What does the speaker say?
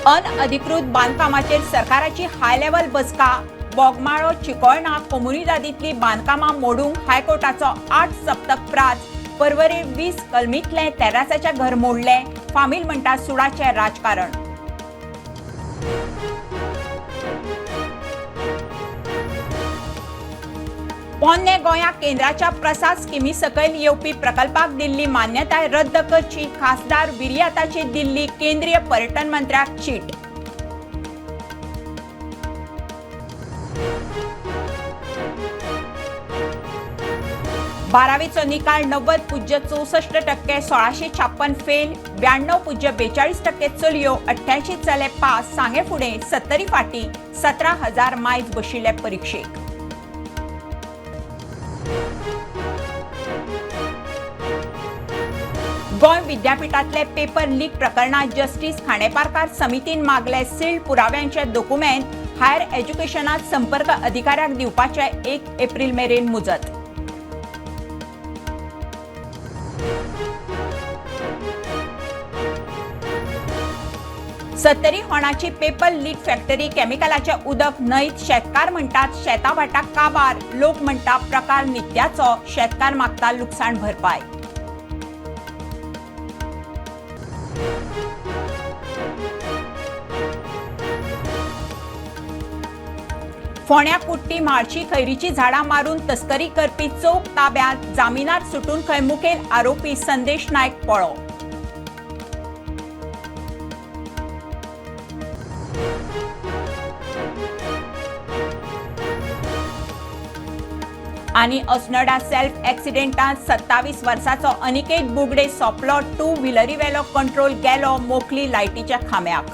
अनअधिकृत बांदकामाचेर सरकाराची high level बसका. बोगमाळो चिकोळणा कोमुनिदादींतली बांदकामां मोडूंक हायकोर्टाचो 8 सप्तक प्राच. परवरी 20 कलमीतलें तेर्रासाचें घर मोडलें. फामील म्हणटा सुडाचें राजकारण. पोन्ने गोंया केंद्राच्या प्रसाद स्किमी सकयल येवपी प्रकल्पाक दिल्ली मान्यताय रद्द करची. खासदार विरियाताची दिल्ली केंद्रीय पर्यटन मंत्र्याक चीट. बारावीचो निकाल 90.64%, 1656 फेल, 92.42% चलयो, 88 चले पास. सांगे फुडें 70 फाटी 17,000 मायज बशिल्ले परिक्षेक. गोंय विद्यापीठातले पेपर लीक प्रकरणात जस्टीस खांडेपारकार समितीन मागले सील्ड पुराव्यांचे दोकुमेंत. हायर एज्युकेशनात संपर्क अधिकाऱ्याक दिवपाचे 1 एप्रिल मेरेन मुजत. सत्तरी होणाची पेपर लीक फॅक्टरी केमिकलाचे उदक न्हंयत. शेतकार म्हणटात शेता भाटाक काबार. लोक म्हणटा प्रकार नित्याचो. शेतकार मागता लुकसाण भरपाय. फोंड्या कुट्टी म्हाळशी खैरीची झाडां मारून तस्करी करपी चौक ताब्यात. जामिनार सुटून खंय मुखेल आरोपी संदेश नायक पळो. आनी अस्नोडा सेल्फ एक्सिडेंटात 27 वर्साचो अनिकेत बुगडे सोंपलो. टू व्हिलरीवेलो कंट्रोल गेलो, मोखली लायटीच्या खांब्याक.